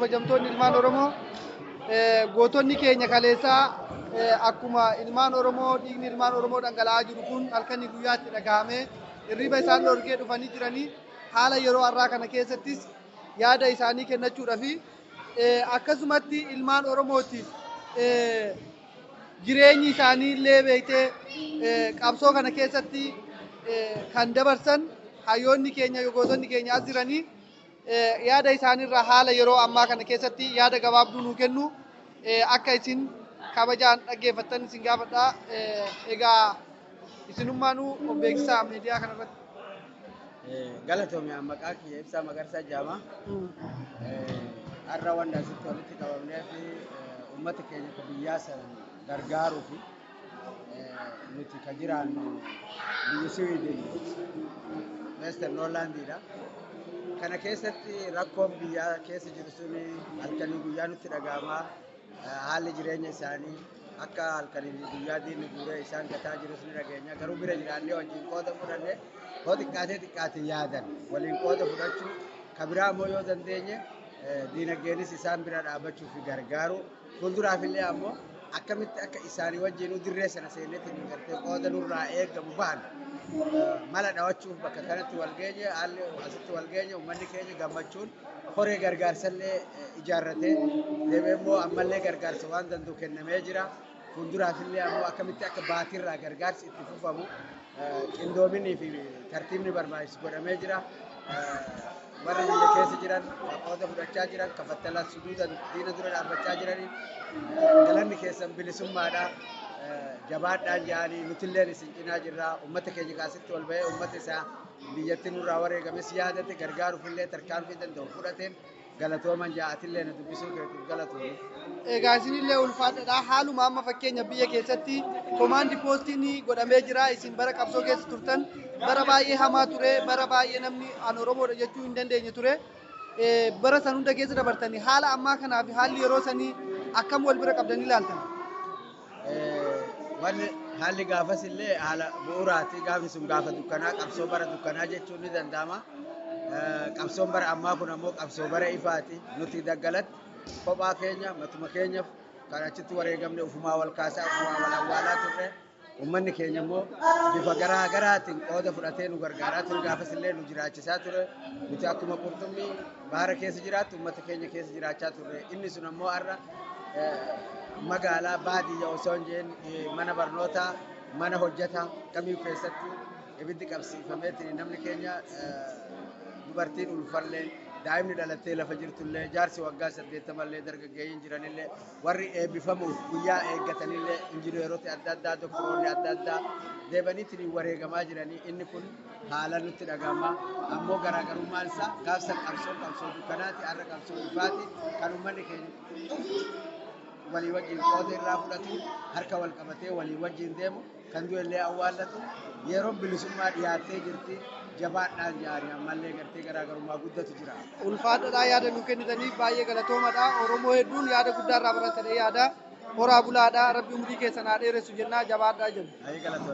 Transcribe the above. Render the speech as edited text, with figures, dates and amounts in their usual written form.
Kabajamtoonni ilmaan Oromoo, gootonni keenya kaleessaa akkuma ilmaan Oromoo dhiigni ilmaan Oromoo dhangala'aa jiru kun halkanii guyyaatti dhaga'amee hirriba isaan dhorkee dhufanii jiranii, haala yeroo har'aa kana keessattis yaada isaanii kennachuudhaa fi akkasumatti ilmaan Oromootiif jireenyi isaanii illee beektee qabsoo kana keessatti kan dabarsan hayyoonni keenya, gootonni keenya as jiranii yaada isaaniirraa haala yeroo ammaa kana keessatti yaada gabaabduu nuu kennu. Akka isin kabajaan dhaggeeffattan isin gaafadha. Egaa isinummaanuu of beeksisaa miidiyaa kanarratti. Galatoomi. Maqaa kiyya Ibsaa Magarsaa jedhama. Har'a wanti asitti walitti qabamnee fi uummata keenya ka biyyaa sana gargaaruu fi nuti ka jiraannu biyya Siwiidin, Västernorrlandiidha. Kana keessatti rakkoon biyyaa keessa jiru suni halkanii guyyaa nutti dhaga'ama. Haalli jireenya isaanii akka halkanii guyyaa diinni guuree isaan gataa jirus ni dhageenya. Garuu bira jiraannee wajjin qooda fudhanne, hoo xiqqaatee xiqqaate yaadan waliin qooda fudhachuu, ka biraa immoo yoo dandeenye diinagdeenis isaan bira dhaabbachuu fi gargaaru, fuulduraaf illee ammoo akkamitti akka isaanii wajjin dirree sana seennetti gartee qooda nurraa eegamu bahan mala dhawachuuf bakka kanatti wal geenye. Haalli asitti wal geenye, uummanni keenya gammachuun horee gargaarsallee ijaarratee deemee immoo ammallee gargaarsa waan danda'u kennamee jira. Fuulduraaf illee ammoo akkamitti akka baatiirraa gargaarsi itti fufamu qindoominii fi tartiibni barbaachisu godhamee jira. Warri biyya keessa jiran qooda fudhachaa jiran, kafattala suduuda diina dura dhaabbachaa jiranii, galanni keessan bilisummaadha. Jabaadhaan jedhanii nutilleen isin cinaa jirra. Uummata keenya kaasitti ol bahee uummata isaa biyyatti nurraa wareegames yaadate gargaaruuf illee tarkaanfii danda'u fudhateen galatooman ja'atillee na dubbisuu keetiif galatoomi. Egaa isinillee ulfaadha. Haaluma amma fakkeenya biyya keessatti komaandi poostiin godhamee jira. Isin bara qabsoo keessa turtan bara baay'ee hamaa ture, bara baay'ee namni an Oromoodha jechuu hin dandeenye ture. Bara san hunda keessa dabartanii, haala ammaa kanaa fi haalli yeroo sanii akkam wal bira qabdanii ilaaltan? Wanni haalli gaafas illee haala bu'uuraati. Gaafni sun gaafa dukkanaa, qabsoo bara dukkanaa jechuun ni danda'ama. Qabsoon bara ammaa kun ammoo qabsoo bara ifaati. Nuti daggalatti kophaa keenya matuma keenyaaf kan achitti wareegamne ufumaa wal kaasaa, ufumaa wal awwaalaa turre. Uummanni keenya immoo bifa garaa garaatiin qooda fudhatee nu gargaaraa ture. Gaafas illee nu jiraachisaa ture. Nuti akkuma qurxummii bahara keessa jiraattu uummata keenya keessa jiraachaa turre. Inni sun ammoo har'a magaalaa baadiyyaa osoo hin jeen, mana barnootaa, mana hojjetaa kamii keessatti ibiddi qabsiifameetiin namni keenya, dubartiin ulfallee, daa'imni dhalattee lafa jirtullee, jaarsi waggaa 80llee, dargaggeeyyiin jiranillee, warri eebbifamuuf guyyaa eeggatanillee, injineerota adda addaa, doktoroonni adda addaa deebaniitiin wareegamaa jiranii, inni kun haala nutti dhagahama. Ammoo garaagarummaan isaa gaafsan qabsoo qabsoo dukkanaati, har'a qabsoo ifaati, kan uummanni keenya walii wajjin qooda irraa fudhatu, harka wal qabatee walii wajjin deemu, kan du'ellee awwaallatu. Yeroon bilisummaa dhiyaattee jirti, jabaadhaan jaanii ammallee gartee garaagarummaa guddatu jira. Ulfaadhaa, yaada nuu kennitaniif baay'ee galatoomadha. Oromoo hedduun yaada guddaa irraa baratanii yaada horaa bulaadha. Rabbi umurii keessan haa dheeressu jennaa, jabaadhaa jenna. Baay'ee galatoomii.